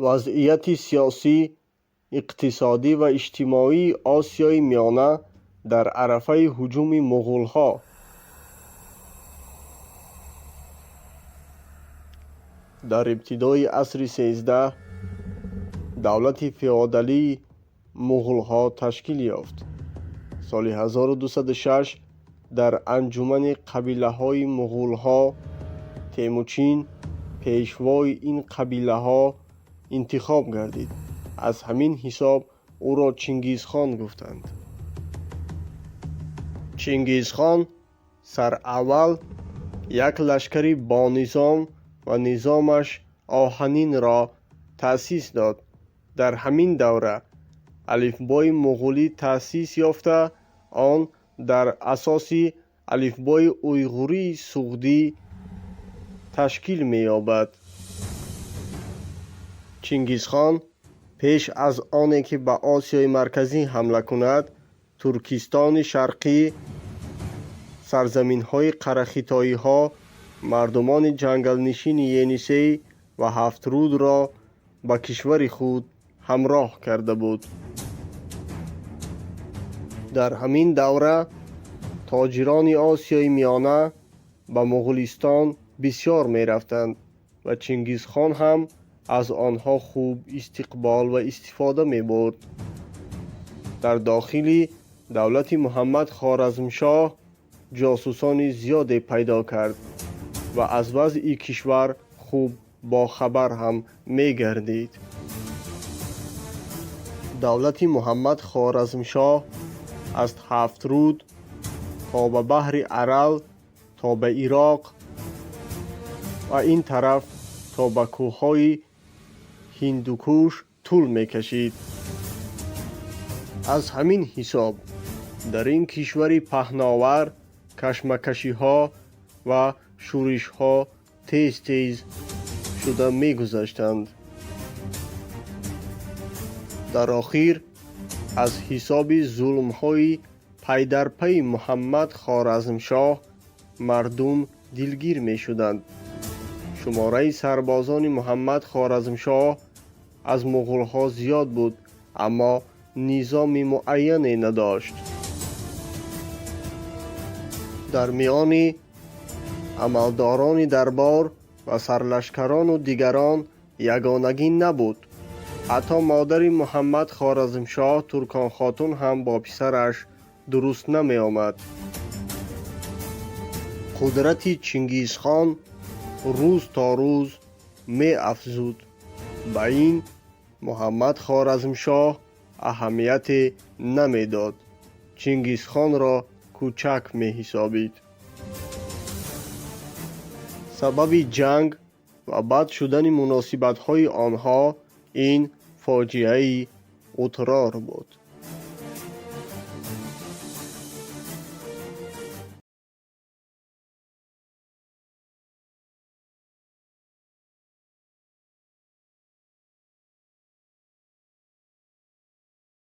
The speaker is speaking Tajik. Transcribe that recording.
Вазъияти сиёсӣ, иқтисодӣ ва иҷтимоии Осиёи Миёна дар арафаи ҳуҷуми муғулҳо. Дар ибтидои асри 13 давлати феодалии муғулҳо ташкил ёфт. Соли 1206 дар анҷумани қабилаҳои муғулҳо Темучин пешвои ин қабилаҳо интихоб гардид. Аз ҳамин ҳисоб ӯро Чингизхон гуфтанд. Чингизхон сараввал як лашкари бонизом ва низомаш оҳанинро таъсис дод. Дар ҳамин давра алифбои муғулӣ таъсис ёфта, он дар асоси алифбои уйғурии суғдӣ ташкил меёбад. Чингизхон пеш аз оне ки ба Осиёи Марказӣ ҳамла кунад, Туркистони Шарқӣ, сарзаминҳои қарахитоиҳо, мардумони ҷангалнишини Енисей ва Ҳафтрудро ба кишвари худ ҳамроҳ карда буд. Дар ҳамин давра тоҷирони Осиёи Миёна ба Муғулистон бисёр мерафтанд ва Чингизхон ҳам аз онҳо хуб истиқбол ва истифода мебурд. Дар дохили давлати Муҳаммад Хоразмшоҳ ҷосусони зиёде пайдо кард ва аз вазъи кишвар хуб бохабар ҳам мегардид. Давлати Муҳаммад Хоразмшоҳ аз Ҳафтруд то ба баҳри Арал, то ба Ироқ ва ин тараф то ба кӯҳҳои Ҳиндукуш тӯл мекашид. Аз ҳамин ҳисоб дар ин кишвари паҳновар кашмакашиҳо ва шӯришҳо тез-тез шуда мегузаштанд. Дар охир аз ҳисоби зулмҳои пайдарпайи Муҳаммад Хоразмшоҳ мардум дилгир мешуданд. Шумораи сарбозони Муҳаммад Хоразмшоҳ аз муғулҳо зиёд буд, аммо низоми муайяне надошт. Дар миёни амалдорони дарбор ва сарлашкарону дигарон ягонагӣ набуд. Ҳатто модари Муҳаммад Хоразмшоҳ Турконхотун ҳам бо писараш дуруст намеомад. Қудрати Чингизхон рӯз то рӯз меафзуд. Ба ин Муҳаммад Хоразмшоҳ аҳамияте намедод. Чингизхонро кӯчак меҳисобид. Сабаби ҷанг ва бад шудани муносибатҳои онҳо ин фоҷиаи Утрор буд.